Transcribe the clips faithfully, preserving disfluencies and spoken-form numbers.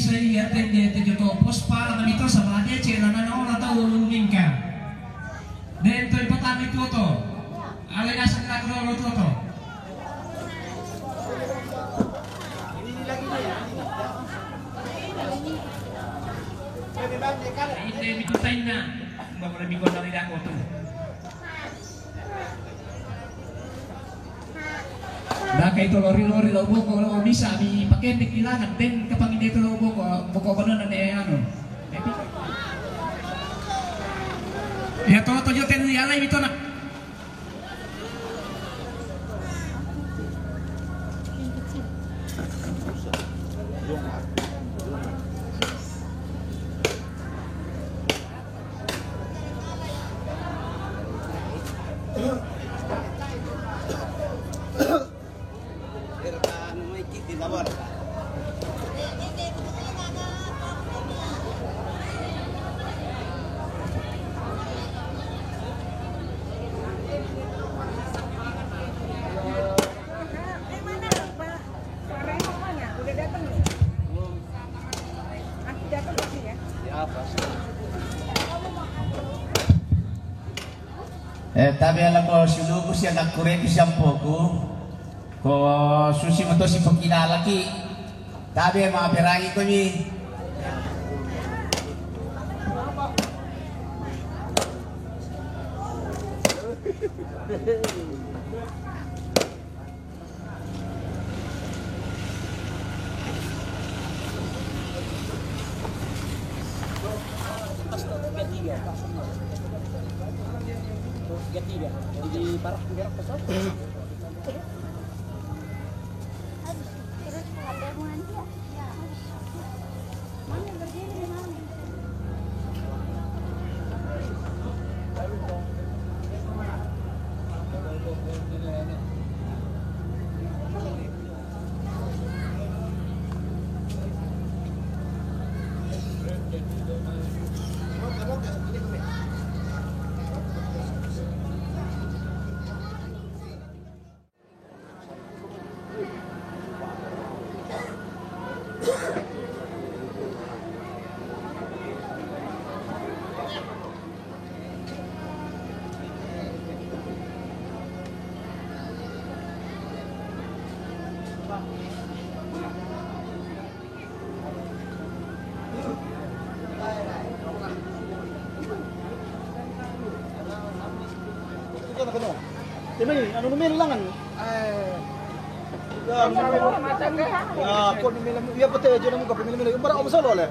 Sai iya tende te joto pos para na mito sama dia ce na na ona tau lingka. Den to ipatani tuoto. Ale nasa na ko tuoto. Inde mito taina. Bapak lebih kota tidak kota. Daka ito lori-lori lao boko lao misa mi pakendek di langan den kapang inde ito lao boko boko banana ne anu. Ya to to joten ni alai mi to na. Suaranya mana? Udah datang nih. Nanti datang pasti ya. Ya, pasti. Eh, tabe ala ko suluku si anak kureku si ampoku. Ko susi moto si pokilalaki. Tabe ma perangi ko mi. Jadi parah, parah kesel. Terus H P-mu nanti ya? Mami berdiri di mana? Anu, anu melo langan. Eh. Ya, anu melo. Ya, ko melo. Ya, pete aja namu kape melo melo. Bara om solo le.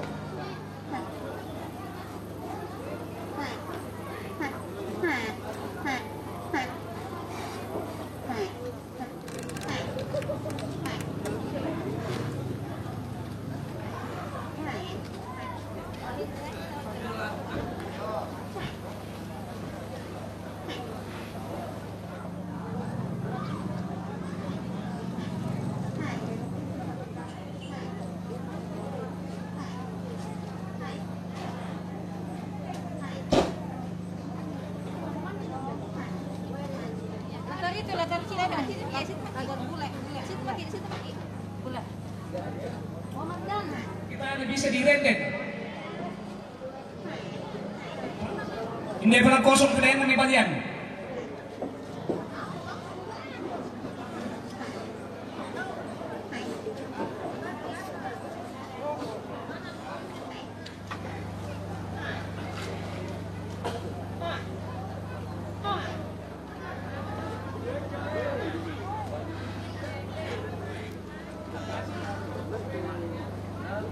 Latar itu, latar sini, latar sini, ya, situ pakai, situ pakai, situ pakai. Bule. Kita ada bisa direnden. Inde pala kosong kedayan ni balian.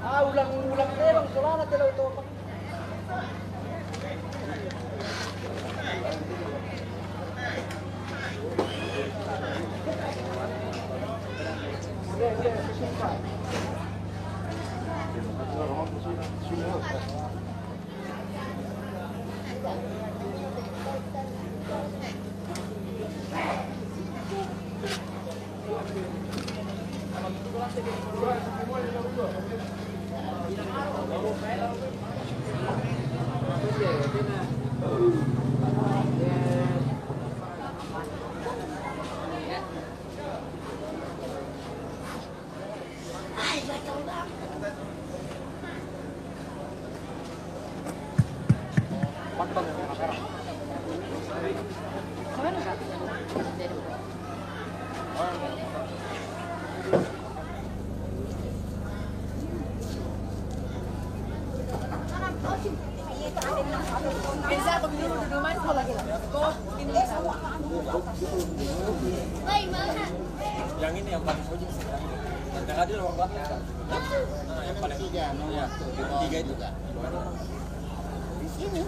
Ah, ulang, ulang terong, solana tela uto. Yang ini yang paling ujung sih. Yang tengah dia lorong belakang. Nah, yang paling tiga, nomor tiga itu. Di sini.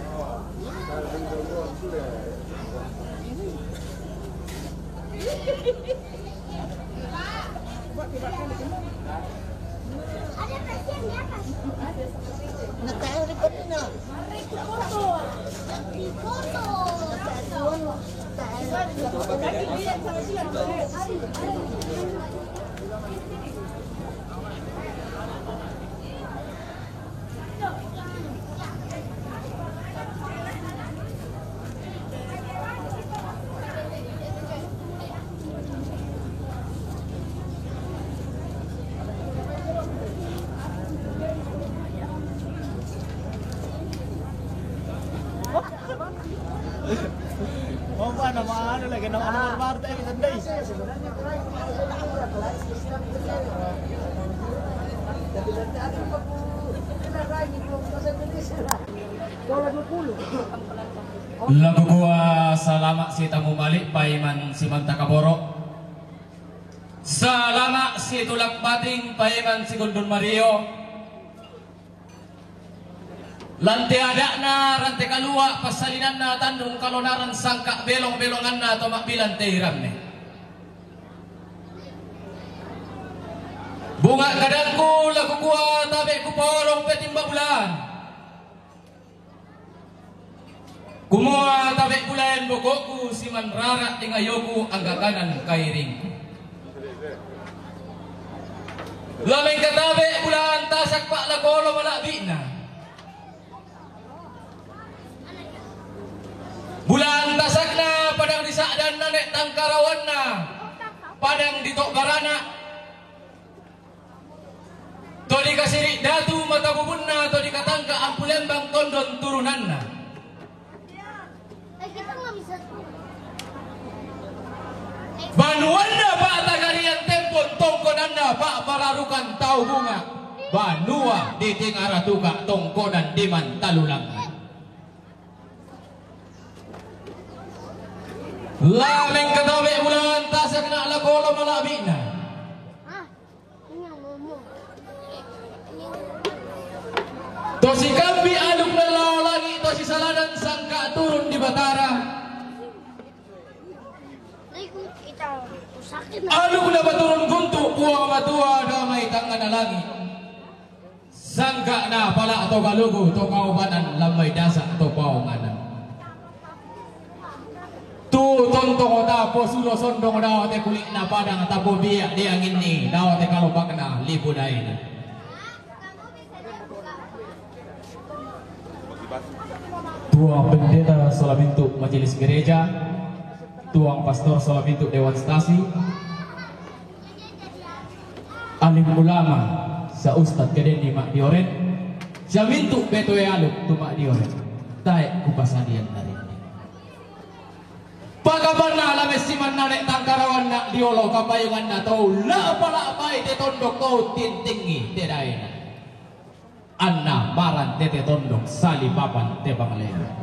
Ada pasien di atas. Nah, tayo rin kami na. Aray ko po to. Aray ko po to. Mau pa na maano lagi na ano, baru tayo kita, day. Lagu ku, ah, salama' si Tamu Mali' paiman si Manta Kaboro'. Salama' si Tulak Bating paiman si Gundun Mario. Lante ada'na, rante kalua', passalinanna, tandung kalonaran, sangka' belong-belonganna, to ma'bilang te hiranne. Bunga' kadangku, laku kua, tabe' kuporong pe timba bulan. Kumua tabe' bulaen boko'ku, siman rara' dingayoku, angga kanan kairingku. La mengkatabe' bulan tasak pa'lako lo mala'bi'na. Bulan tasakna padang disa'dan nane' tangkarawanna, padang dito' barana'. To dikasiri' datu mata bubunna, to dikatangka' ampu lembang tondon turunanna. Banuanna pa'tagarian tempon, tongkonanna pa'pararukan tau bunga'. Banua ditingaratuka' tongkonan dimantalulangngan. La mengkatabe' bulan tasak na' lako lo mala'bi'na. To sikambi' aluk na lao langi', to sisalanan sangka' turun di Batara. Aluk na paturun guntu' Puang Matua damai tangngana langi'. Sangka' na pala' to kalugu to kaubanan, lammai dasa' to paonganan. Tu tontongo ta posulo sondong dao te kuli'na padang, tapobia' dianginni dao te kalobakna lipu daina. Tuang pendeta sola mintu' majelis gereja, tuang pastor sola mintu' dewan stasi, alim ulama, sa ustad kadenni ma'dioren, sia mintu' betoe aluk tu ma'dioren, tae' kupasadian darinni. Pakabanna la messiman nane' tangkarawanna diolo kapayunganna to la'pa-la'pai te tondok to tintingi te daena. Anna maran tete tondok salipapan te panglele.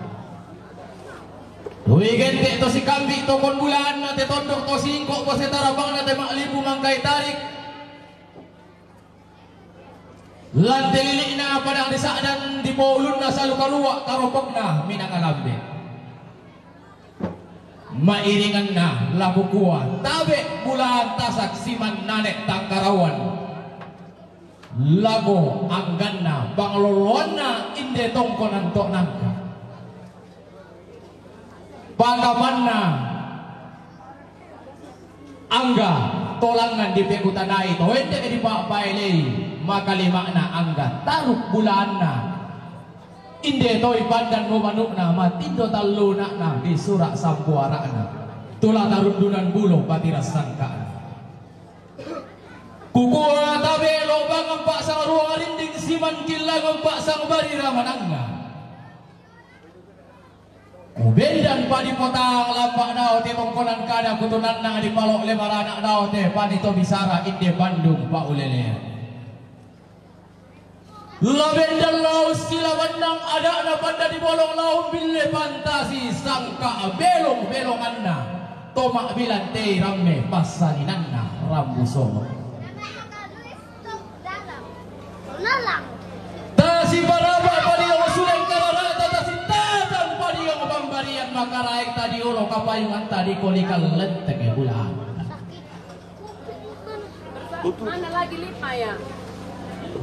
Dui gente' to sikambi' tokon bulaanna te tondok to singko' pose tarabangna te ma'lipu mangkai tarik. Lan te lili'na padang disa'dan dipoulunna salu kalua' taropokna minangalambe. Ma'iringanna laku kua tabe' bulaan tasak siman nane' tangkarawan. Lago angganna, pangloloanna, inde tongkonan to nangka. Pakamanna angga tolangan dipekutanai to ende' dipa'paelei, makalima'na angga taruk bulaanna. Inde toi pandan mo manu'na, matindo tallu na'na, disura' sampuara'na. Tula tarundunan bulo patiras sangka'na. Kukua tabe' lobangan pa'sangrua rinding siman killangan pa'sangbarira manangnga. Bendan padi potang lampak dao te tongkonan kada kutunannang di palo' le baranak dao te pani to bisara inde bandung paulelean. La bendan lau sila bannang ada'na panda di bolong lau bille pantasi sangka belong-belonganna tomak bilan tei ramme passaninanna rambu solo. Tasi paraba padiong suleng kararata tasi tatang padiong pambarian makaraeng tadi olo kapayungan tadi kolikal lenteng bulan. Mana lagi lima ya?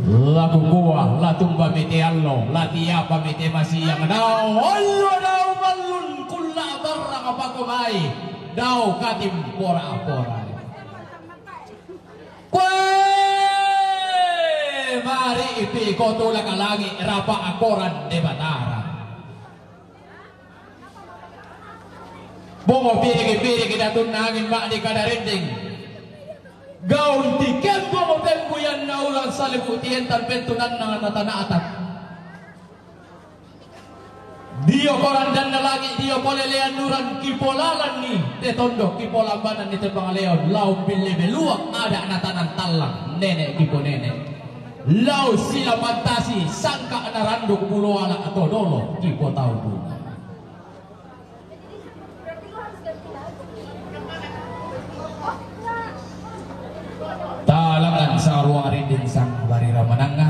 Laku kuah, la tumba mete allo, la tiapa mete masiang dao, allo dao mallun kulla barang apa komai, dao katim pora-pora. Kue mari ipi ko tulak langi rapa akoran de batara. Bongo piriki-piriki datunna angin mak di kada rinding. Gaun tiken bongo pembuyan naulan salibu tientan pentunan nangana tanah atak. Dio korandanna langi dio polelean nuran kipolalan ni te tondok kipolambanan ni te pangaleon laun pillebe luak ada natanan tallang nenek kipo nenek. Lau sila pantasi sangka naranduk pulo ala atau dolo kipo tau bunga. Talangan sa ruang rinding sang barira mananga.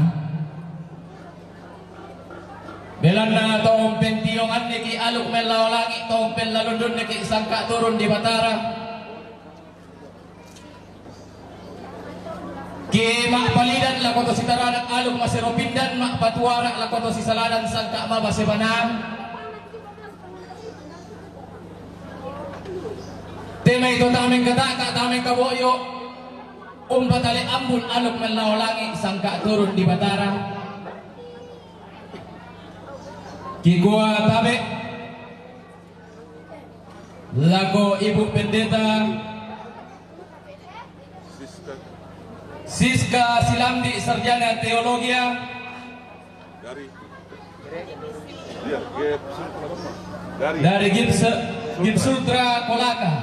Belanna tompen tiongan niki aluk mellao langi tompen lalundun niki sangka turun di batara. Ke mak palidan lako to sitaranak aluk masero pindan mak patuara lako to sisaladan sangka mabase banang. Tema itu tameng kataka tameng kaboyo. Umpat ale ambun aluk mellao langi sangka turun di batara. Kikua tabe lako ibu pendeta Siska Silambi sarjana teologia dari iya, Gipsul, dari dari Gips Gipsultra Kolaka.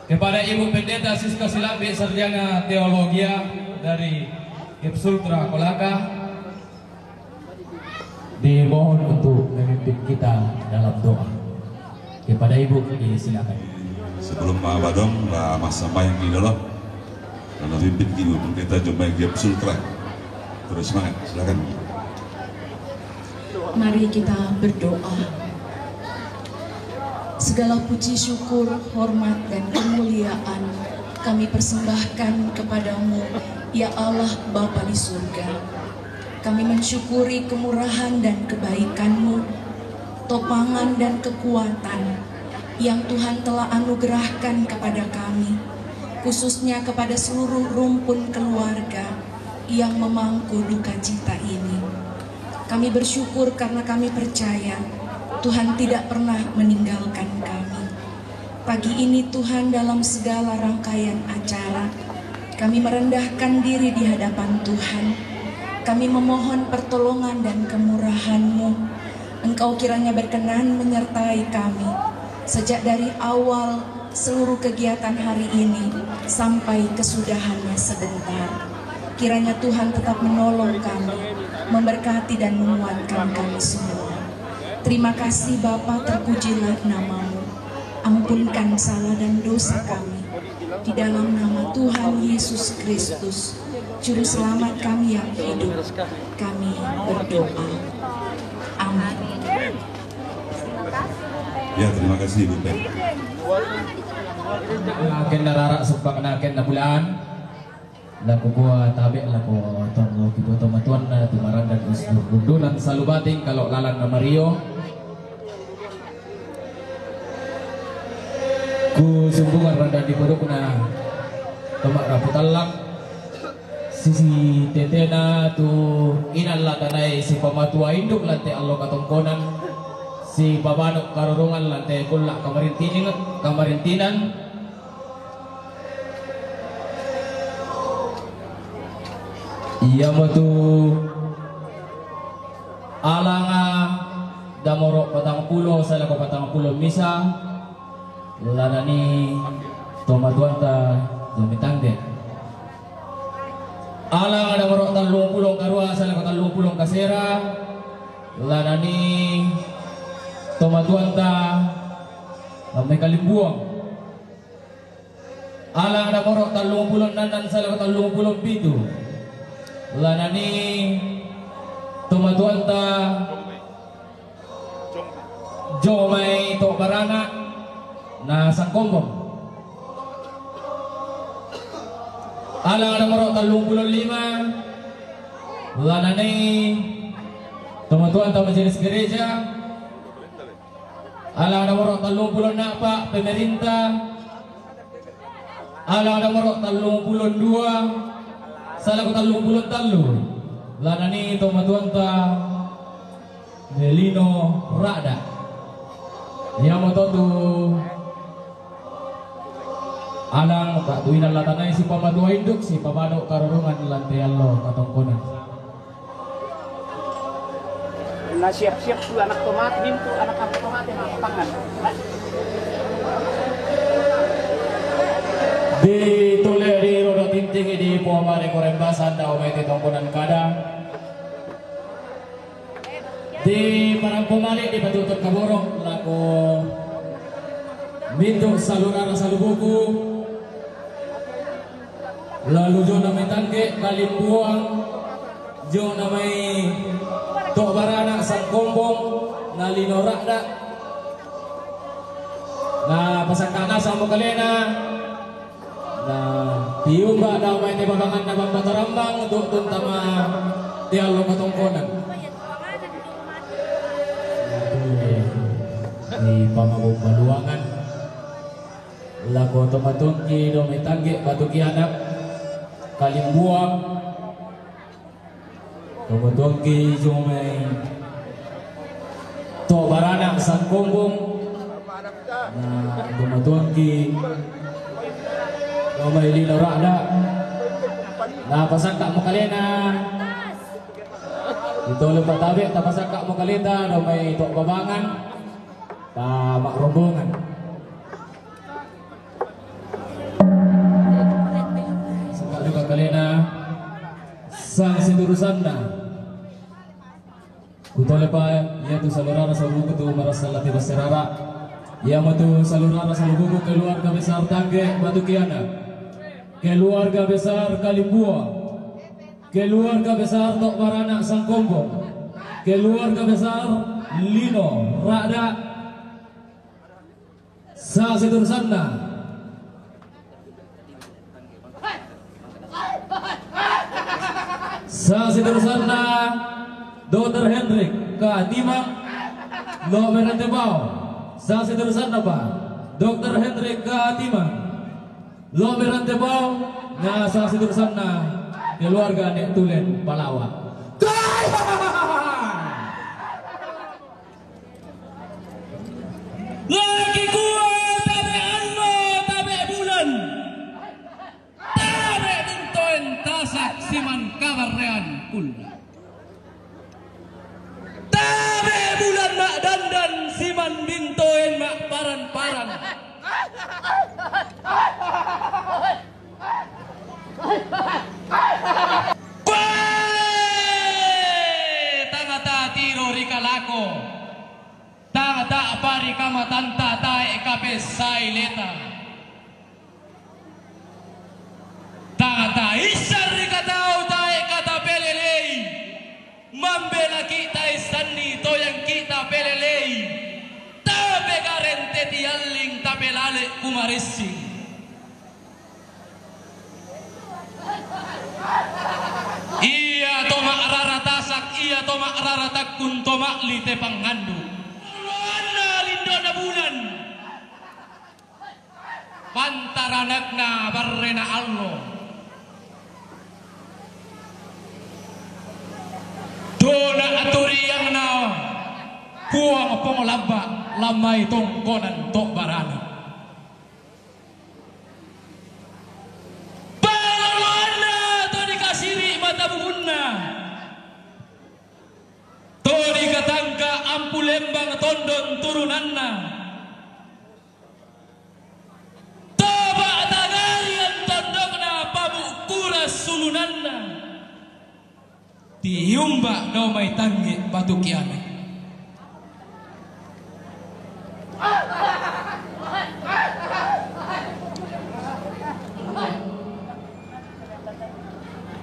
Kepada Ibu Pendeta Siska Silambi sarjana teologia dari Gipsultra Kolaka. Dimohon untuk memimpin kita dalam doa. Kepada Ibu disilakan. Sebelum Pak Badong, Pak Mas Sampai yang ini dulu. Kalau pimpin Ibu Pendeta Jomai Gipsultra. Terus semangat, silakan. Mari kita berdoa. Segala puji syukur, hormat dan kemuliaan kami persembahkan kepadamu, ya Allah Bapa di surga. Kami mensyukuri kemurahan dan kebaikanmu, topangan dan kekuatan yang Tuhan telah anugerahkan kepada kami, khususnya kepada seluruh rumpun keluarga yang memangku duka cita ini. Kami bersyukur karena kami percaya Tuhan tidak pernah meninggalkan kami. Pagi ini Tuhan dalam segala rangkaian acara, kami merendahkan diri di hadapan Tuhan. Kami memohon pertolongan dan kemurahan-Mu. Engkau kiranya berkenan menyertai kami sejak dari awal seluruh kegiatan hari ini sampai kesudahannya sebentar. Kiranya Tuhan tetap menolong kami, memberkati dan menguatkan kami semua. Terima kasih Bapa, terpujilah nama-Mu. Ampunkan salah dan dosa kami. Di dalam nama Tuhan Yesus Kristus, Juru Selamat kami yang hidup, kami berdoa. Amin. Ya, terima kasih Ibu Pen. Naken narara sepak naken na bulan. Lako kua tabe lako tongo kiboto matuanna timarandan usdur dundunan salubating kalau lalan na mario. Ku sumbungan randan di podokna tomak rapu tallak. Sisi tetena tu inan latanai si pamatua induk lante allo katongkonan si pabanuk karurungan lante kulla kamarintining kamarintinan. Iya matu alanga Damoro' patangpulo salako patangpulo misa, lanani tomatuanta Domitangge. Alang damoro' tallumpulo karua salako tallumpulo kasera, lanani tomatuanta Amme Kalimbuang. Alang damoro' tallumpulo annan salako tallumpulo pitu, lanani tomatuanta Jomai to' barana' na Sangkombong. Alang damoro' tallumpulo lima, lanani tomatuanta Majelis Gereja. Alang damoro' tallumpulo a'pa' pemerintah. Alang damoro' tallumpulo dua salako tallumpulo tallu, lanani tomatuanta Melino Ra'da. Iamoto tu alang ba'tu inang latanai sipamatua induk, sipabado' karurungan lan te allo katongkonan. Na siap-siap tu anak tomate, mintu anak tomate mapangan. Di tule di rodo tinting di pomare korembasan dao mai te tongkonan kada. Di parampo male di patutup kaborok lako mintu salurara salubuku. Lalu jona mai Tangke Kalimbuang, jona mai to' barana' Sangkombong, na Lino Ra'da. Na pasakka' nasang mo kalena, na tiumba dao mai te babanganna Bamba Tarambang, untuk tuntama te allo katongkonan. Di pamabombaluangan. Lako tomatuangki Jomai Tangke Batu Kianak Kalimbuang, tomatuangki Jomai to' barana' Sangkombong, na tomatuangki Jomai Lino Ra'da. Na pasakka' mo kalena, itole patabe, tapasakka' mo kaleta Jomai to' babangan, ta ma'rombongan. Saka' duka kalena sang siturusanna. Kutolepa iatu salurara salubuku tu marasalla te basserara. Iamatu salurara salubuku keluarga besar Tangke Batu Kianak, keluarga besar Kalimbua, keluarga besar to' barana' Sangkombong, keluarga besar Lino Ra'da. Sa' siturusanna. Sa' siturusanna Doktor Hendrik Katimang, Lomerante Bau. Sa' siturusanna pa Doktor Hendrik Katimang, Lomerante Bau. Na sa' siturusanna keluarga Ne' Tulen Palawa. Lagi kua tabe' allo, tabe' bulan, tabe' bintoen tasak siman kabarrean kulla'. Tabe' bulan ma'dandan siman bintoen ma'paran-paran. Koe! Tangata tiro ri kalako, tangata pari kamatanta tae' kapessai leta, tangata issa ri katau tae' katapelelei. Mambelaki' taissanni toyangki' tapelelei, tapegarente tialling tapelale' kumaressing. Ia to ma'rara tasak, ia to ma'rara takkun, to ma'li te pangngandu'. Alloanna lindona bulan. Pantaranakna barrena allo. Dona aturiangna Puang Pong Labba' lammai tongkonan to' barana'. Pangaloanna to dikasiri' mata buhunna. To dikatangka ampulemba Tobak tagarian tondokna, pabuk kuras sulunanna. Tiumbak dao mai tangge batu kiame.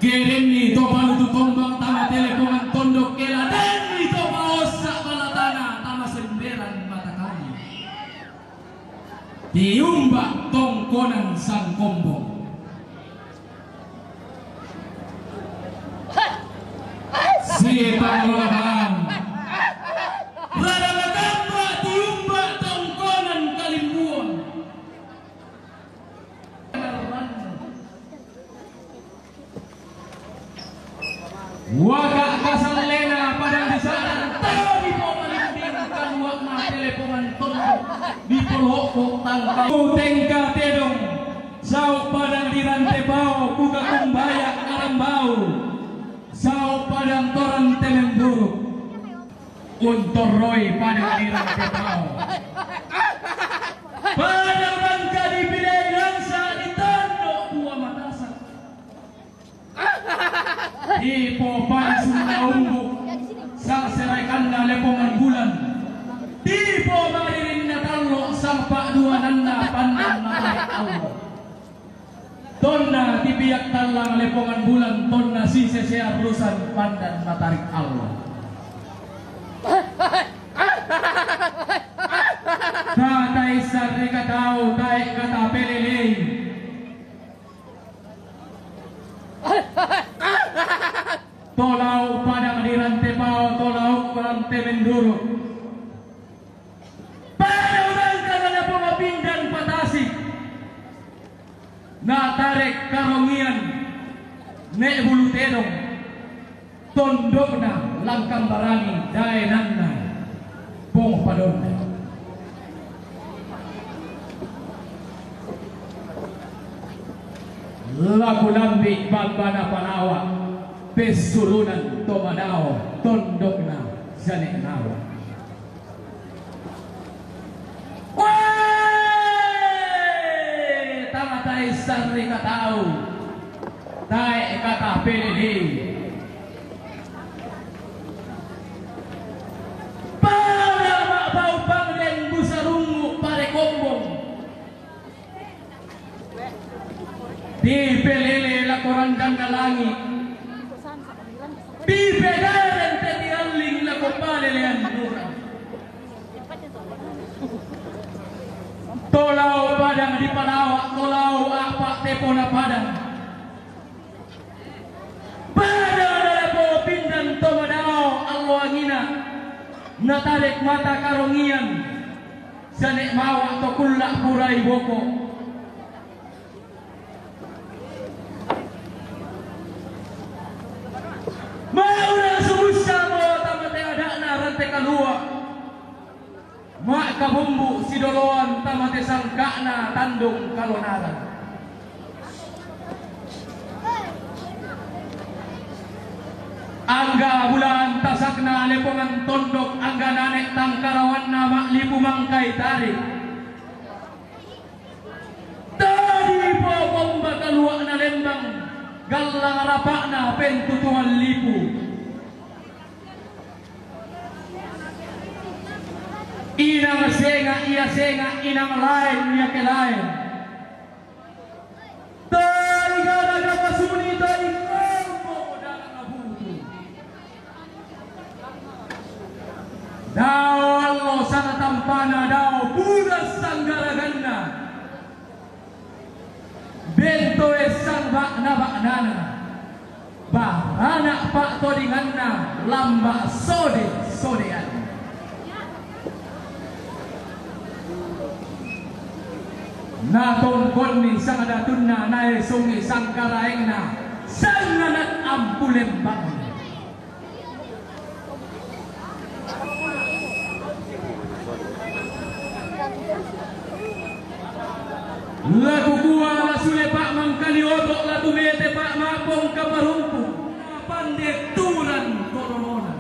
Ke denni to palutu tombang tama telepongan tondok kela, denni to paossa balatana tama semberan mata kami. Tiumbak tongkonan sangkombong. Sipangolahan. Radang tamba tiumbak tongkonan kalimbuang. Waka kasallena padang di saran, tadi po malinding kaluakna telepongan tondok di poloko tangkau tengka tedong. Sau padang di rante bao, buka kumbaya karambau. Sau padang torang temenduruk. Untorroi padang di rante bao. Padang bangka di pidai langsa di tondok dua matasak. Tipo pari sumuna umbu, saserekanna lepongan bulan. Tipo maririnna tallo, sampa duananna pandan matarik allo. Tonna tipiak tallang lepongan bulan, tonna sisese arrusan pandan matarik allo. Tataissan ri katau tae kata pelelei. Tolau padang di rante bao, tolau rante menduruk. Pada urang kana na pemapindan patasi. Na tarek karongian ne bulu tedong. Tondokna langkang barani daenanna Pong Padonna. Laku lambi bambana panawa, pessurunan tomadao tondokna Janek Nawa. Wee! Tama tae sarri katau, tae kata pelelei. Pada ma'bau pangden busarungu parekombong. Dipelele lako randanna langi', dipegaren te tialling lako palelean nura. Tolau padang dipalawa, tolau apa tepona padang. Pada nalapo pindan tomadao allo angina, natarek mata karongian, Janek Mawa to kulla purai boko. Mauna sumussa mo tamate ada'na rante kalua. Ma'kabumbu sidoloan tamate sangka'na tandung kalonaran. Angga bulan tasakna lepongan tondok, angga nane tangkarawanna ma'lipu mangkai tari. Tadi po bomba kalua'na lembang, gallang rapa'na pentutuan lipu. Inang senga' ia senga', inang laen ia ke laen. Tai garaga pasuni, tai kombo dara nabutu. Dao allo sana tampana, dao bulan sanggaraganna. Bentoe sang ba'na-ba'nana, barana' pa'todinganna lamba' sode-sodean. Natongkonni sang datunna, naesungi sang karaengna, sang anak ampu lembangna. La kukua la sule pa' mangkali oto', la tumete pa' ma'pong kaparumpu, pande turan todonona.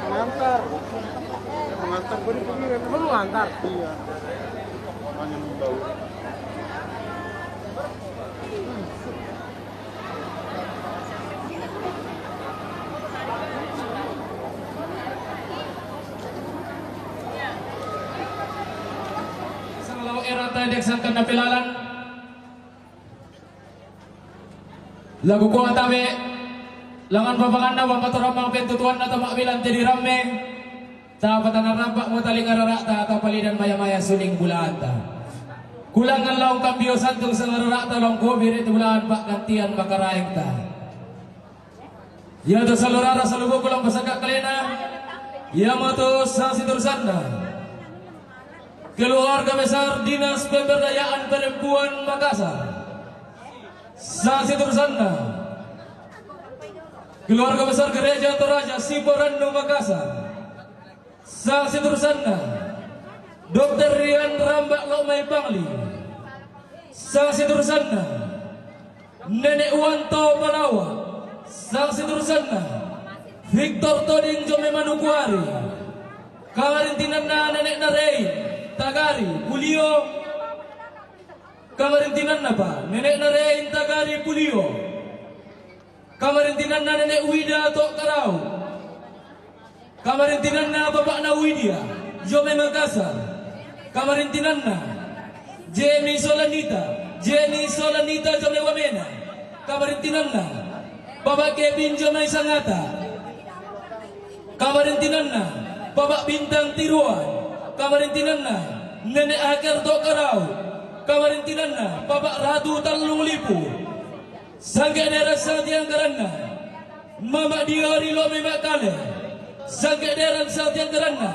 Pengantar. Pengantar, boleh pergi, kan? Emang lu ngantar? Iya. Hanya membawa. Sanglaw era tadi sangkan napilalan. Lagu kuang tabe, langan papanganna, papatorang pentutuanna, tama bilang jadi ramme. Tapatana rabba mo taling arara'ta, tapalidan maya-maya suling bulaanta. Kulangan laung kambio santung sangarara'ta, laung kobire tu bulaan pa'gantian makaraengta. Ia tu salurara salubuku laung pasaka kalena. Ia mo tu sasiturusanna. Keluarga besar Dinas Pemberdayaan Perempuan Makassar. Sasiturusanna. Keluarga besar Gereja Toraja Siporannu Makassar. Sasiturusanna. Dokter Rian Rambak Lokmai Pangli. Sasiturusanna. Nenek Wanto Palawa. Sasiturusanna. Victor Toding Jome Manukuari. Kamarintinanna Nenek Narei Tagari Pulio. Kamarintinanna pa Nenek Narei Tagari Pulio. Kamarintinanna Nenek Wida Tok Karau. Kamarintinanna Bapakna Widia Jome Makassar. Kamarintinanna Jenny Solanita, Jenny Solanita Jome Wamena. Kamarintinanna Bapak Kevin Jome Sangata. Kamarintinanna Bapak Bintang Tiruan. Kamarintinanna Nenek Aker Tok Karau. Kamarintinanna Bapak Ratu Tallung Lipu. Sangke dera satiang karanna Mama Diori Lokmai Makale. Sangke dera satiang karanna.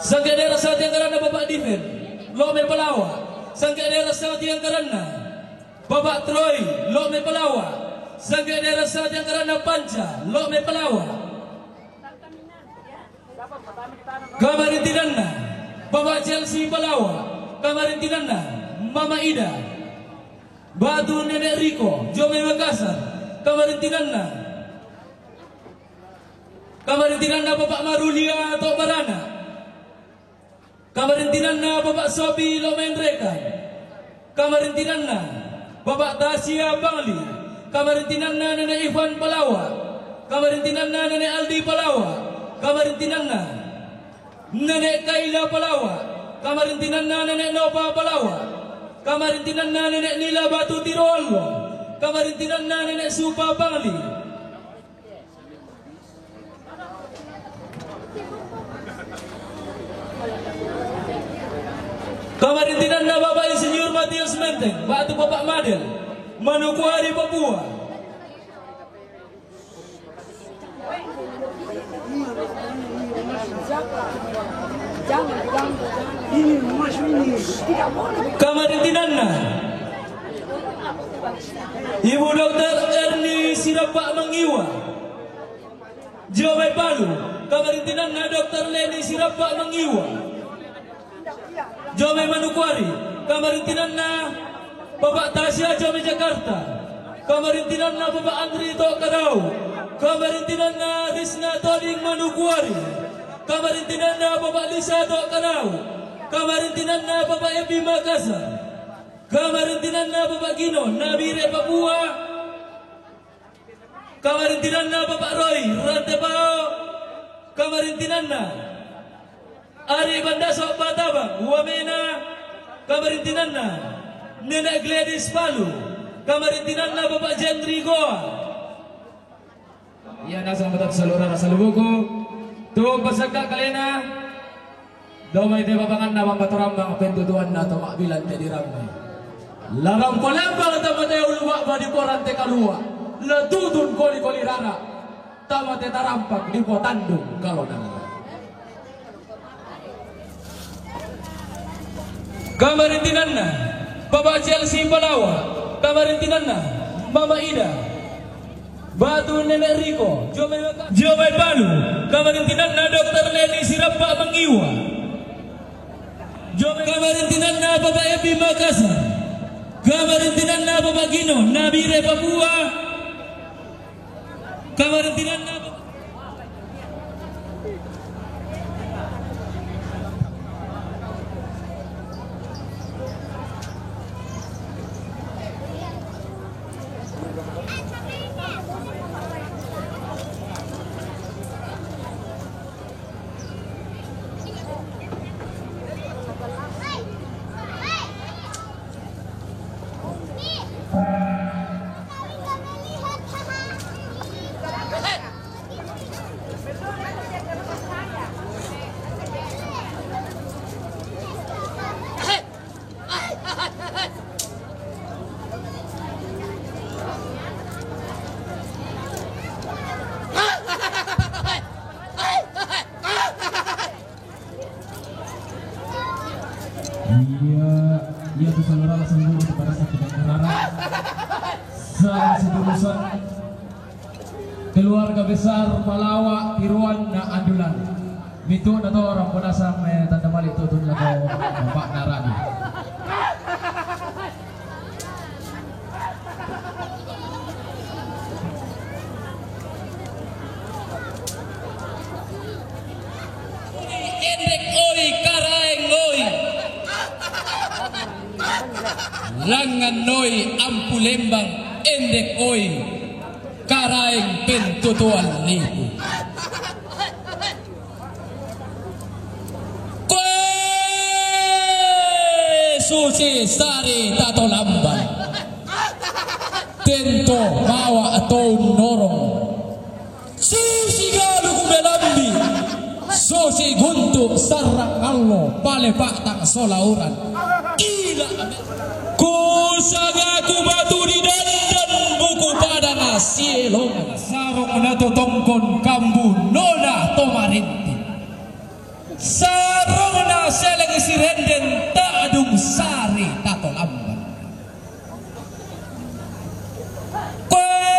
Sangke dera satiang karanna Bapak Diven Lokmai Palawa. Sangke dera satiang karanna Bapak Troy Lokmai Palawa. Sangke dera satiang karanna Panca Lokmai Palawa. Kamarintinanna Bapak Chelsea Palawa. Kamarintinanna Mama Ida. Batu Nenek Riko Jome Makassar. Kamarintinanna. Kamarintinanna Bapak Marulia Tok Barana. Kamarintinanna Bapak Sopi Lokmai Rekan. Kamarintinanna Bapak Tasia Pangli. Kamarintinanna Nenek Ivan Palawa. Kamarintinanna Nenek Aldi Palawa. Kamarintinanna Nenek Kaila Palawa. Kamarintinanna Nenek Nova Palawa. Kamarintinanna Nenek Nila Batu Tiroallo. Kamarintinanna Nenek Supa Pangli. Kamarintinanna Bapak Insinyur Matius Menteng, Batu Bapak Madel, Manokwari, Papua. Kamarintinanna Ibu Dokter Erni Sirapa Mangiwa. Jome Palu, kamarintinanna Dokter Leni Sirapa Mangiwa. Jome Manokwari, kamarintinanna Bapak Tasya Jome Jakarta. Kamarintinanna Bapak Andri Tok Karau. Kamarintinanna Risna Toding Manokwari. Kamarintinanna Bapak Lisa Tok Karau. Kamarintinanna Bapak Epi Makassar. Kamarintinanna Bapak Gino, Nabire Papua. Kamarintinanna Bapak Roy, Rantepao. Kamarintinanna Ari Bandaso Batabang, Wamena. Kamarintinanna Nenek Gladys Palu. Kamarintinanna Bapak Jendri Goa. Iya, nasang batat salurara salubuku. Tu pasakka kalena. Domai te babanganna mambatorambang pentutuanna to mabbilang te dirambai. Larang palembang tama te ulu ba'ba di porang te kalua. Letutun koli-koli rara. Tama te tarampang di potandung kalona. Kamarintinanna Bapak Chelsea Palawa. Kamarintinanna Mama Ida. Batu Nenek Riko, Jomai Palu. Kamarintinanna Dokter Leni Sirappa Mangiwa. Jomai. Kamarintinanna Bapak Epi Makassar. Kamarintinanna Bapak Gino, Nabire Papua. Kamarintinanna Bapak Iya, iya tu saudara semua kepada satu negara. Salah satu urusan keluarga besar Palawa, Tiruan na Andulan. Mitu na to orang penasang me tanda malik tu tu na to Bapak Narani. Endek oi, Karaeng oi. Langan oi, Ampu Lembang, endek oi. Karaeng pentutuan lipu. Koe susi sari tato lamban. Tento bawa tau norong. Susi galu ku melambi. Susi guntu sarang allo pale patang solauran. Ila. Ku sagaku batu di dandan buku padang sielongan. Sarong na totongkon kambu nona tomarinti. Sarong na seleng sirenden tadung sari tato lamban. Koe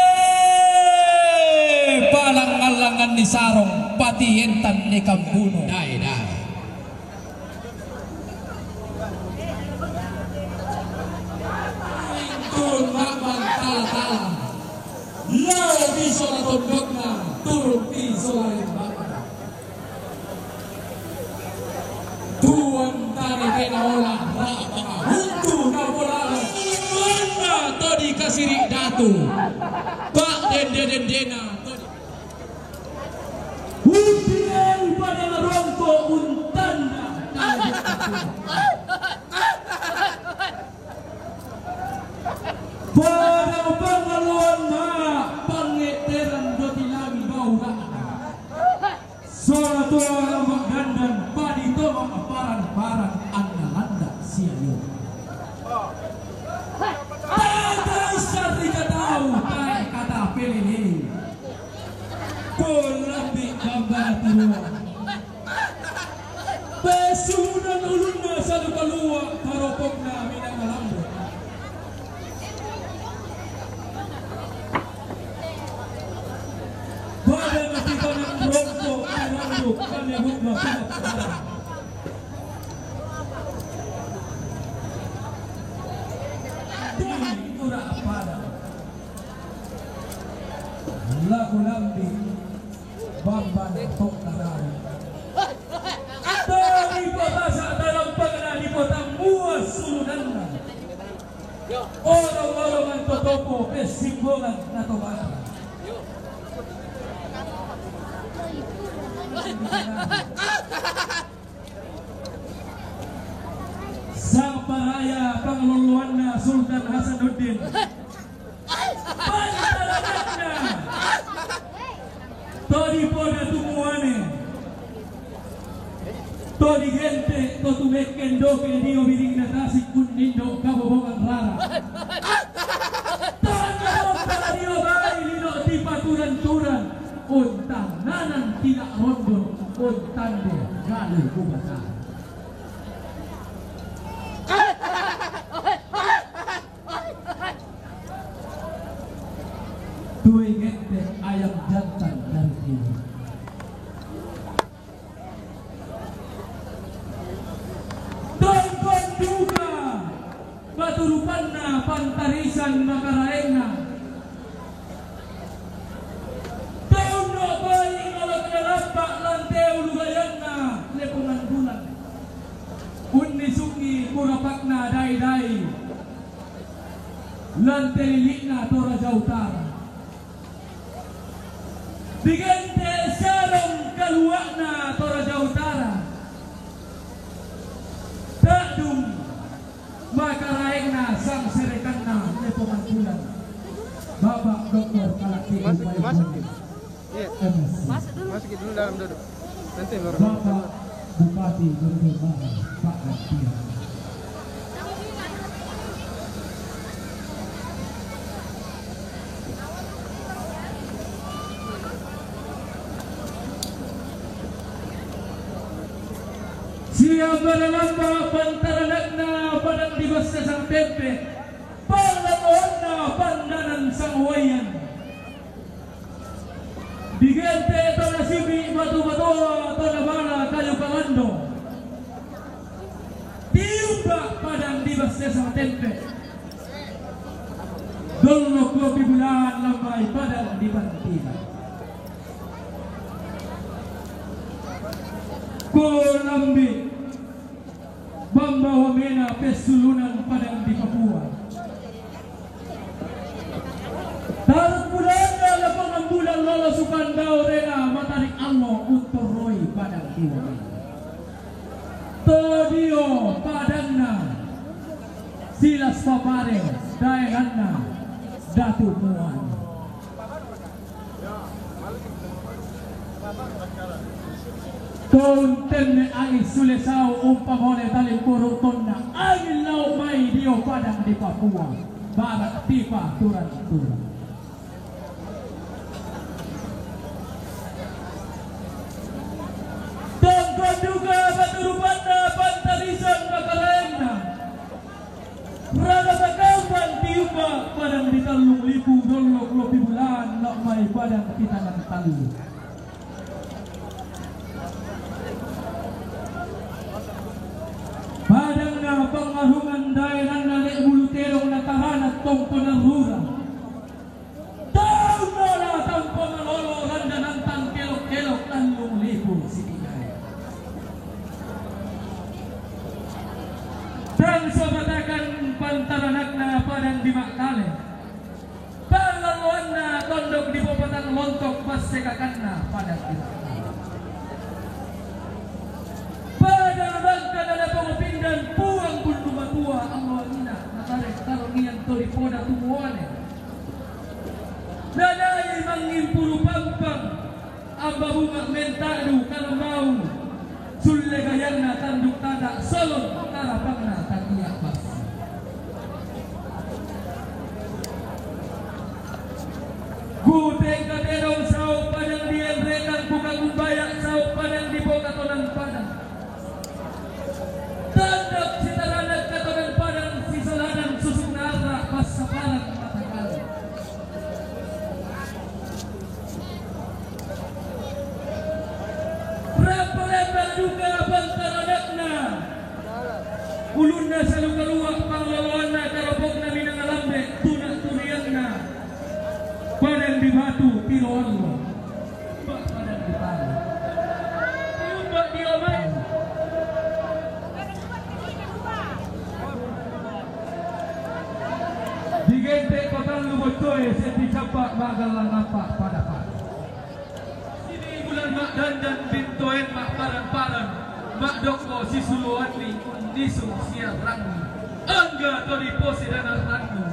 palang-alangan ni sarong pati entan ni kambuno. Dai, dai. Turun mamang tala-tala. Lao di sola tondokna, turun di sola rembana. Tuan tane kena ola, rapa huntu na bolala. Mana to dikasiri datu. Pak dende-dendena. Uti ei pada ngarongko untanda. Pada pangaloanna pangeteran doti lami bau ra'na. Sola toa lama dandan padi toma paran-paran anna landa siayo. Tata sarika tau tae kata pelele. Kolambi bambana tirua. Pesunan ulunna salu kalua karopokna minanga lambo. Pada mati kana rongko ai lambo kana bukma kana. Di ura pada. Laku lambi. Bamban tok tarari. Tadi papasa dalam Toko Pesimbongan na to ba. Sang paraya pangaloloanna Sultan Hasanuddin. Pantaranakna. To dipoda tu muane. To digente to tumekken doke dio biringna tasik unnindo kabobongan rara. Tanda dio bai lino tipaturan-turan. Untang nanan tidak rondon untande galu kubata. Tue ngette ayam jantan dari timur. Tongkon duka paturupanna pantarisan makaraengna. Teundo bai ngolok nalampa lante ulugayanna lepongan bulan. Unnisungi kurapakna dai-dai. Lante lilikna to Raja Utara. Digente sarong kaluakna to Raja Utara. Tadung makaraengna sang serekanna lepongan bulan. Bapak Doktor Kalak Tiku. Masuk, masuk. Iya. M S C. Masuk dulu. Masuk dulu dalam duduk. Nanti baru Bapak Bupati Bendungan, Pak Gantian. Siap baralamba pantaranakna padang di Bassesang Tempe, pangaloloanna pandanan sanguaian. Digente to nasibi batu-batua to nabala kayu kalando. Tiumba padang di Bassesang Tempe. Dollok lopi bulan lambai padang di Bantina. Kolambi Bamba wamena pessulunan padang di Papua. Taruk bulanna lepongan bulan lolo sukandao rena matarik allo untorroi padang di wamena. Todio padanna silas papare daenanna Datu Muan. Tontenne angin sule sau umpamone talimpuru tonna angin laut mai dio padang di Papua barat tipa turang-turang. Tongkon duka paturupanna pantarisan makaraengna. Rara takaupan tiumba padang di Tallung Lipu dollok lopi bulan lok mai padang di Tangan Tallu. Padangna pangarungan daenanna Lek Bulu Tedong na tarana tongko narura. Tau nola tampa malolo randanantan kelok-kelok Tallung Lipu sitinai. Tang sobatakan pantaranakna padang di Makkale. Pangaloanna tondok di Popatang Lontok passekakanna padang di Makkale. Pada bangka nalapong pindan puang bundu matua alloangina natarek tarongian to di poda tumuane. Nanai mangimpuru pampang, amba bunga mentadu kalambau, sulle gayanna tanduk tada solon karapangna tatia bas. Ku tengka tedong sau padang di enrekang ku kagumbaya sau padang di boka tonang padang. Tandap sitaranak katonan padang sisalanan susuk narra passaparan matakal. Rappa-rappa duka pantaranakna. Ulunna saluka-lua pangloloanna karapokna minangalambe tuna turianna. Padang di batu tiro allo. Digente kota Pak Magala nampak pada Pak. Sini bulan mak dandan bintoen mak paran-paran, mak doko si suluan ni nisung siar rangi. Angga todi posi danar rangi.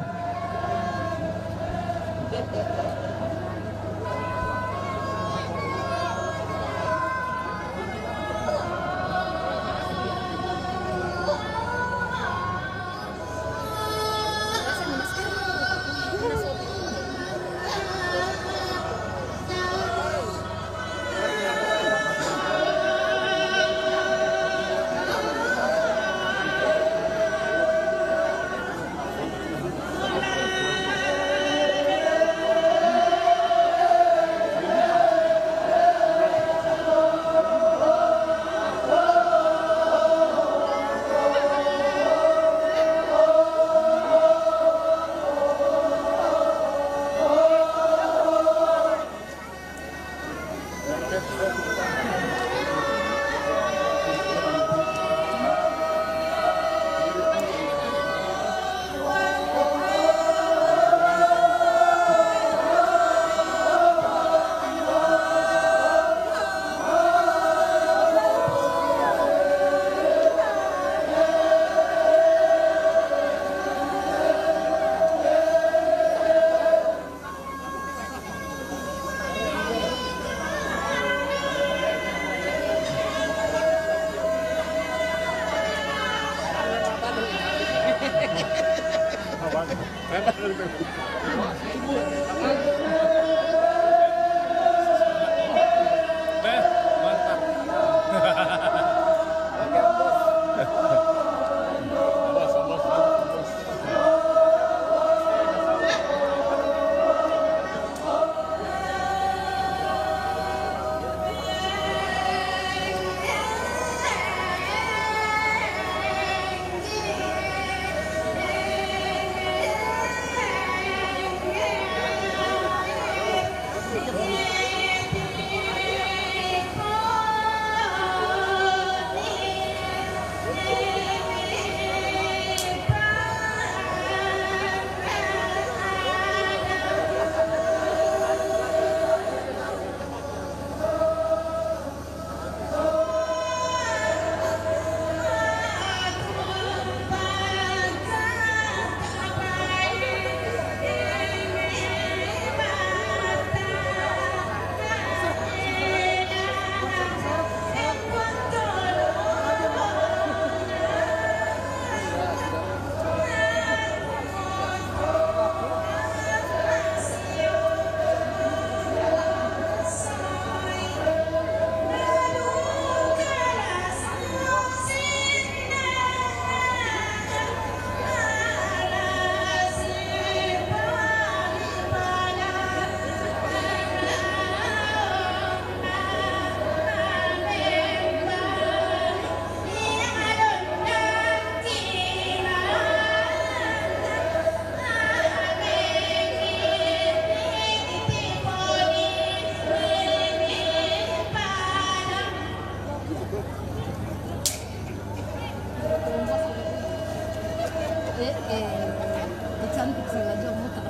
Eh, eh, cantik saja mau tak.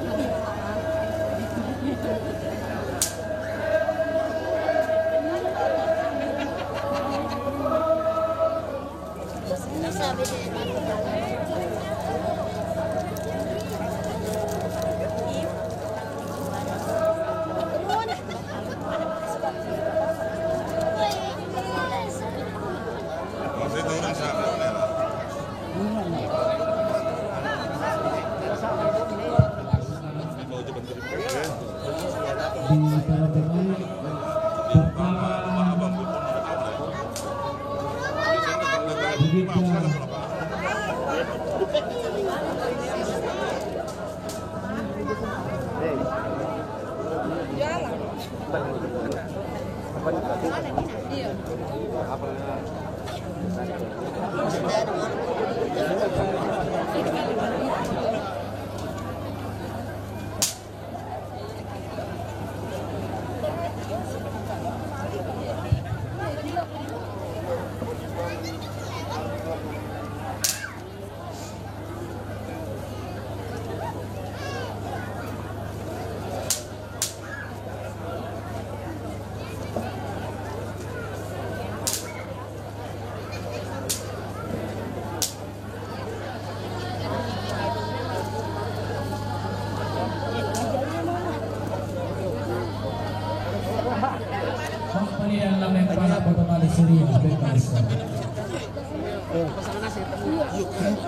Di para pemain pertama kita.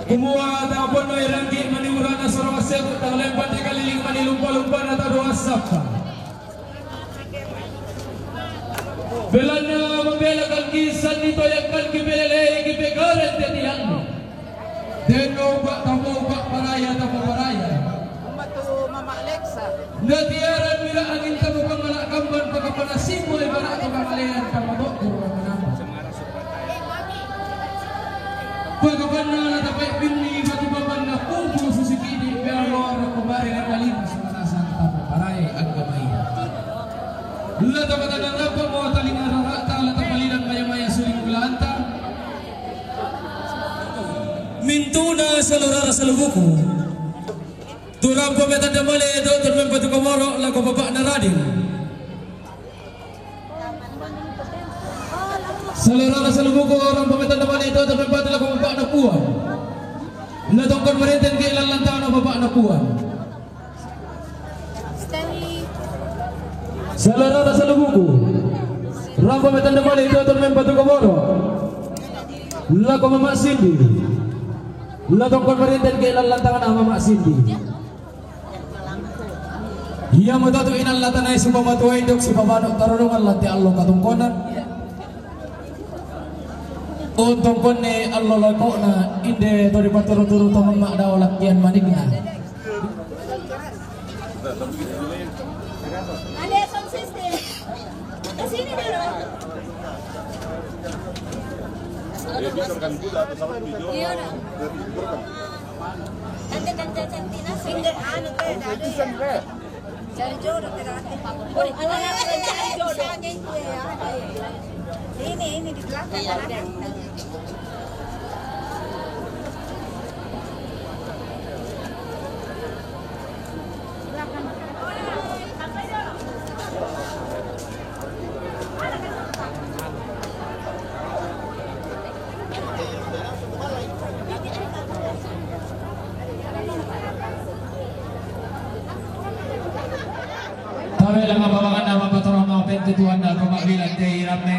Kumua tapon mai rangki' mani urana soro assegu, tanglempan di kaliling mani lumpa-lumpana tadua sappa. Belanna mabelakan ki sanni toyakkan ki pelelei ki pegaren tetiannu. Denno upa' tammo upa' paraya tammo paraya. Natiaran mira angin tammo pangala' kamban pakapanassimmo ibara'tu kamalean tammo to'ku ramanammo. Pakapanna la tapa'binni batu papanna pupulu susi kidi' pealloa rokko bare' kalima sulanasa tapaparae aggamaya. La tapatana rampa'mo talinga rara'ta la tapalinan maya-maya suling ulanta. Mintu'na salorara salubuku. Tu rampo metanda male to' tu mempatu komoro lako bapa'na Radin. Salorara salubuku, rampo metanda male to' tu mempatu lako bapa'na Puang. Na tongkon marenten ke lalan tana bapa'na Puang. Salorara salubuku, rampo metanda male to' tu mempatu komoro lako Mama Sindi. La tongkon marenten ke lalan tana Mama Sindi. Iamoto tu inallatana sipamatuai duk sipabanu' tarurungan lante allo katungkonan. Untungkonne allo lako'na inde to dipaturu-turu to mamma' dao lakkian manikna. Ada sound system. Ke sini dulu. Iya, udah. Tante-tante cantik nasi. Anu teh, dari. Cari jodoh teh, Tante. Oh, itu anak cari jodoh. Ini, ini di belakang anaknya. Tabe' langa babanganna mapatoro' mapentu Tuhan na toma'bilang te ramme.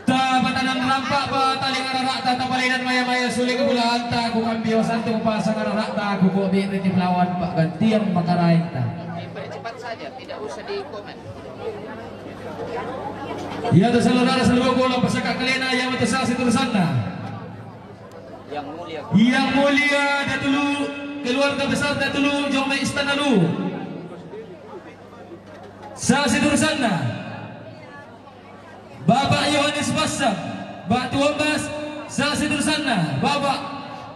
Tapatanang rampa' pa talinga rara'ta, tapalinan maya-maya suling ulanta, kukambio santu pasang rara'ta, kukobi' riti pelawan pa'gantiang makaraengta. Dipercepat saja, tidak usah dikomen. Iatu salorara salubuku la pasaka kalena, iamatu sasi turusanna. Yang mulia. Yang mulia Datulu, keluarga besar Datulu, jomai istana lu. Sasi turusanna. Bapak Yohanes Bassam, Batu Ombas, sasi turusanna, Bapak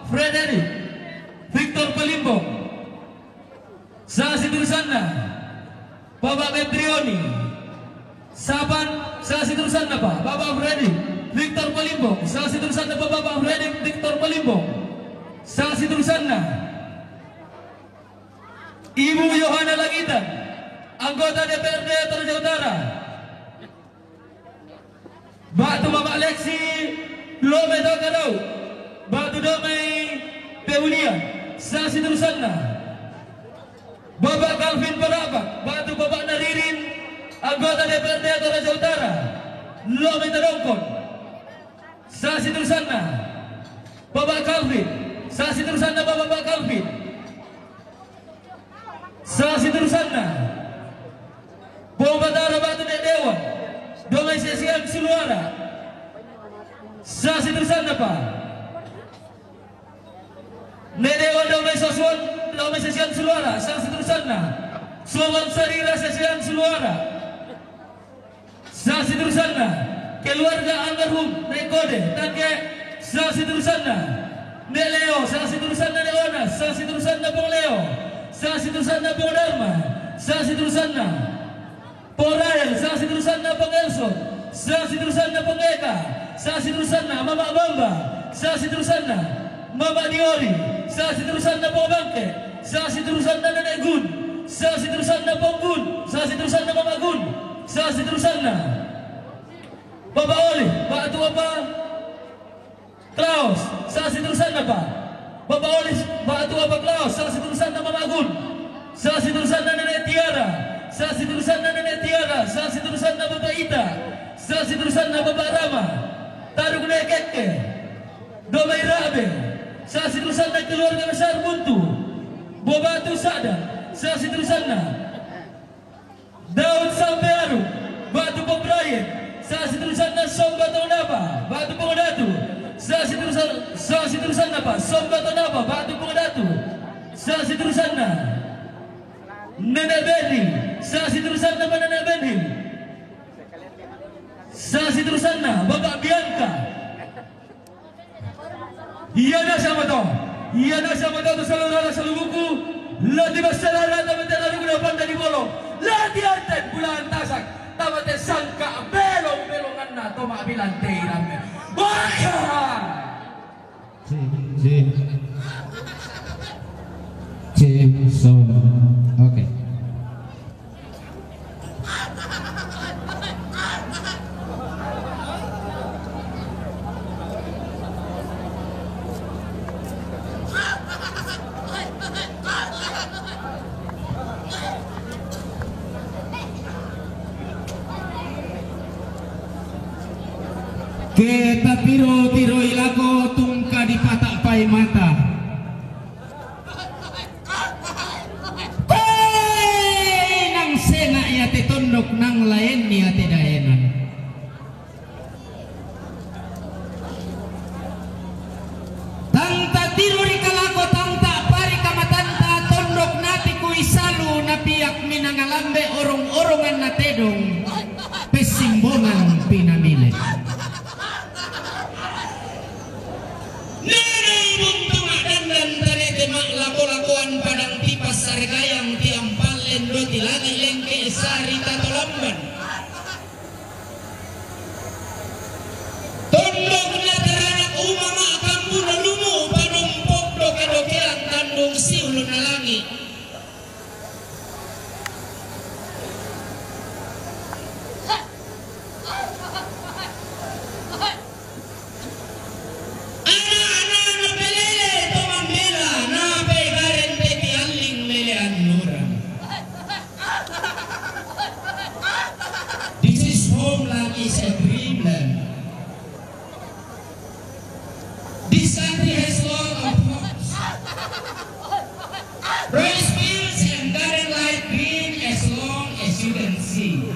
Frederick Victor Palimbong, sasi turusanna, Bapak Petrioni, Sapan, sasi turusanna pa, Bapak Frederick Victor Palimbong, sasi turusanna pa, Bapak Frederick Victor Palimbong, sasi turusanna, Ibu Yohana Langitan, anggota D P R D Toraja Utara. Ba'tu Bapak Lexi, Lome Tokadau, ba'tu Domai Peulia, sasi turusanna. Bapak Calvin Parabak, ba'tu Bapak Naririn, anggota D P R D Toraja Utara, Lome Tadongkon, sasi turusanna. Bapak Calvin, sasi turusanna Bapak Calvin. Sasi turusanna. Pong Batara ba'tu Dek Dewan. Domai sesian suluara. Sasi turusanna pa. Nek Dewan domai sosuan, domai sesian suluara. Sasi turusanna. Soman sarira sesian suluara. Sasi turusanna, keluarga almarhum Nek Kode, Tangke, sasi turusanna, Nek Leo, sasi turusanna Nek Ona, sasi turusanna Pong Leo, sasi turusanna Pong Darma, sasi turusanna Pong Rael, sasi turusanna Pong Elson, sasi turusanna Pong Eka, sasi turusanna Mama Bamba, sasi turusanna Mama Diori, sasi turusanna Pong Bangke, sasi turusanna Nenek Gun, sasi turusanna Pong Gun, sasi turusanna Mama Gun, sasi turusanna Bapak Oli, ba'tu Bapak Klaus, sasi turusanna pa. Bapak Oli, ba'tu Bapak Klaus, sasi turusanna Mama Gun, sasi turusanna Nenek Tiara, Sa' siterusanna Nene' Tiara, sa' siterusanna Bapa' Ita, sa' siterusanna Bapa' Rama, Taruk Nekekke, Domai Rabe, sa' siterusanna keluarga besar Buntu, Bobatu Sa'da, sa' siterusanna Daud Sampearu, Batu Pobraye, sa' siterusanna Somba Tonapa, Batu Pongodatu, sa' siterusan-, sa' siterusanna pa, Somba Tonapa, Batu Pongodatu, sa' siterusanna Nene' Beni, sa' siterusanna pa Nene' Beni, sa' siterusanna Bapa' Bianca. Iya nasa mato, iya nasa mato tu salurara salubuku, lati basarana tamate rarugna panda di bolo, lati anten bulan tasak, tamate sangka belong-belonganna to mabilan te iramme. Baka! Cek, cek. Cek, sound. Oke. Ke tatiro-tiroi lako tungka dipata'pai mata. Tei nang senga' iate tondok, nang laenni iate daenan. Tang tatiro ri kalako, tang ta'pari kamatanta, tondok napi kuisalu, napiak minangalambe orong-orongan natedong, pessimbongan pinamile. Nana buntu ma'dandan tanete ma'lako-lakoan padang tipas sarigayang tiampallen doti lagi lengke sarita tolamban. Tondok na taranak uma ma'kambuna lumu padompok doke-dokean tandung siuluna langi'. Ana'-ana'na pelele to mambela, nape gareng te pialling mele annuran. This is homeland, is a dreamland. This country has lot of hopes. Rice fields and garden like green as long as you can see.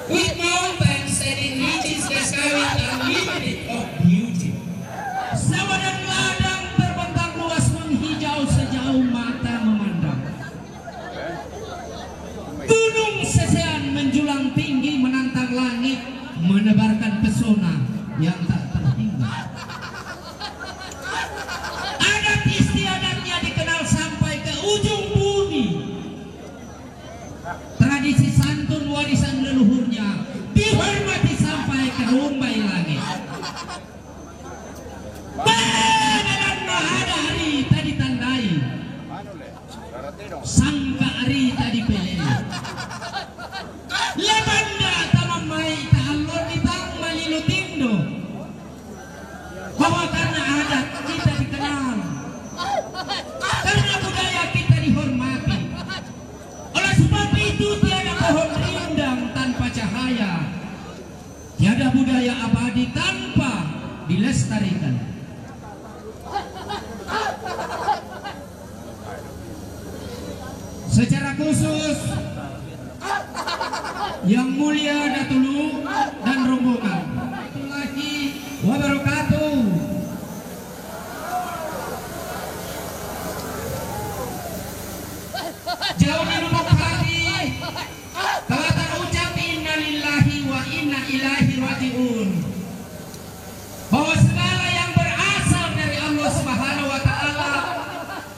With mountains setting ridges the sky with unlimited of beauty. Sawah dan ladang terbentang luas menghijau sejauh mata memandang. Gunung sesean menjulang tinggi menantang langit, menebarkan pesona yang tak terhingga. Adat istiadatnya dikenal sampai ke ujung bumi. Tradisi santun warisan leluhurnya dihormati sampai ke rumbai langit. Bene dan mahada hari tadi tandai. Sangka' rita dipelele. Labanda tamammai ta'allo ditang malilu tindo. Bahwa karena adat kita dikenal, karena budaya kita dihormati. Oleh sebab itu, tiada pohon rindang tanpa cahaya. Tiada budaya abadi tanpa dilestarikan. Secara khusus, Yang Mulia Datu Lu dan rombongan. Warahmatullahi wabarakatuh. Jauh di lubuk hati, telah terucap innalillahi wa inna ilaihi raji'un. Bahwa segala yang berasal dari Allah Subhanahu wa Ta'ala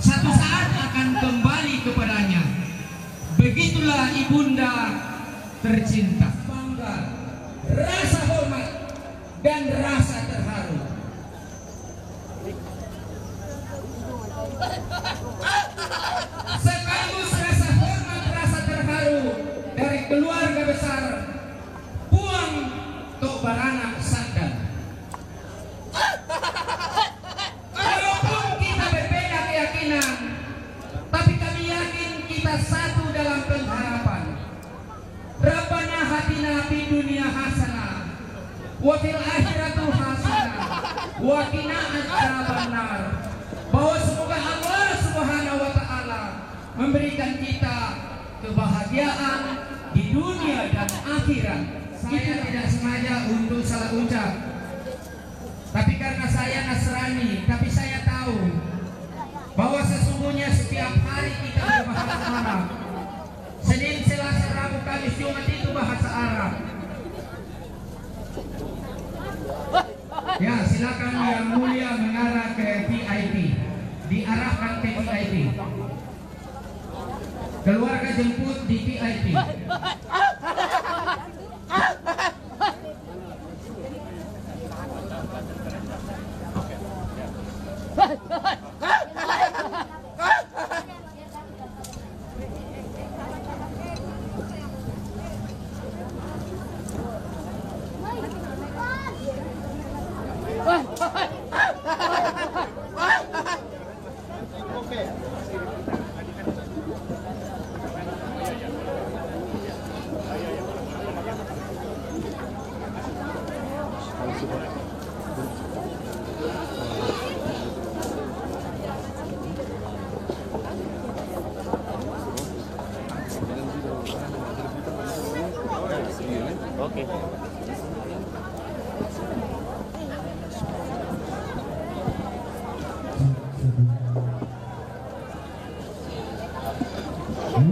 satu saat akan kembali kepadanya. Begitulah Ibunda tercinta. Bangga, rasa hormat, dan rasa terharu. Sekaligus rasa hormat, rasa terharu dari keluarga besar Puang Tok Baranak Sa'da. Walaupun kita berbeda keyakinan, tapi kami yakin kita Wa fil akhirati hasanah wa qina adzabannar. Bahwa semoga Allah Subhanahu wa Ta'ala memberikan kita kebahagiaan di dunia dan akhirat. Saya tidak sengaja untuk salah ucap. Tapi karena saya Nasrani, tapi saya tahu bahwa sesungguhnya setiap hari kita berbahasa Arab. Senin, Selasa, Rabu, Kamis, Jumat itu bahasa Arab. Ya, silakan Yang Mulia mengarah ke V I P. Diarahkan ke V I P. Keluarga jemput di V I P. Oke.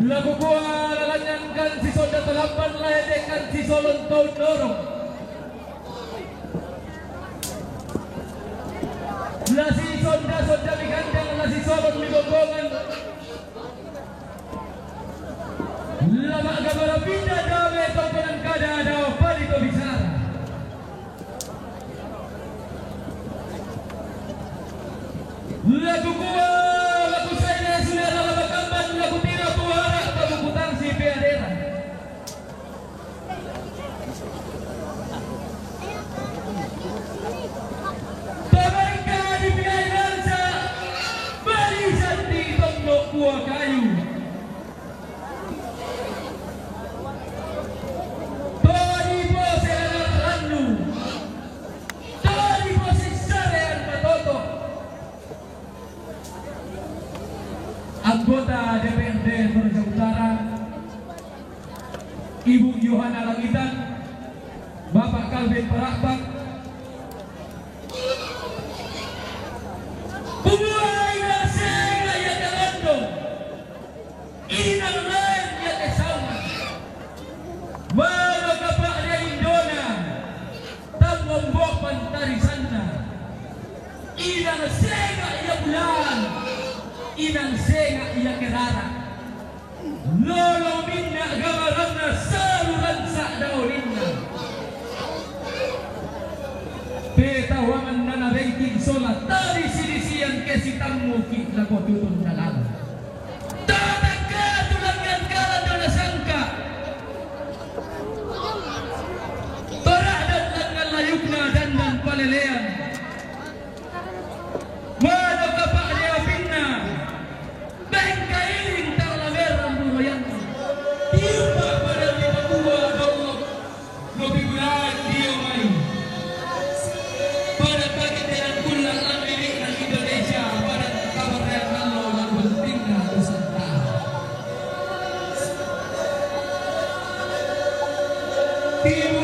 Laguq kuah lalanyang kan sisonda talamban lae de kan sisolon taun norong. Lasi sonda, sonda migandang, lasi solon migombongan. Lama' gamara pinda dawe tongkonan kada dawa padi to bisara. Laguq kuah, laguq saina sunara lama' kamban, laguq tira tuara tabukutang si piadera. Tabarka di piairansa, barisan di tondok buah kayu. Todi pose rannu, todi pose sarean matoto. Anggota D P R D Toraja Utara, Ibu Yohana Langitan, Bapak Kalben Parabak, pemua inang senga' ia kalondong, inang laen ia kasaungan, manoka pa'de indona, tangngombo' pantarisanna, inang senga' ia bulaan, inang senga' ia kerara. Lolo minna' gamaranna saluran sa'da oninna. Petahuanganna nabengking sola tadisi-disian ke sitammuki' lako tutun dalan. Tatakka tu langngan kalan dona sangka. Tora'dan langngan layukna dandan palelean. Manoka pa'de apinna. Bengkailing tang lamerang buroyanna. Tiupa' padang dipakua dollo', lo pigulaen dio mai. Padang pakintenan kulla' lan lili'na Indonesia, padang kabarrean allo lan buntinna Nusantara. Tibu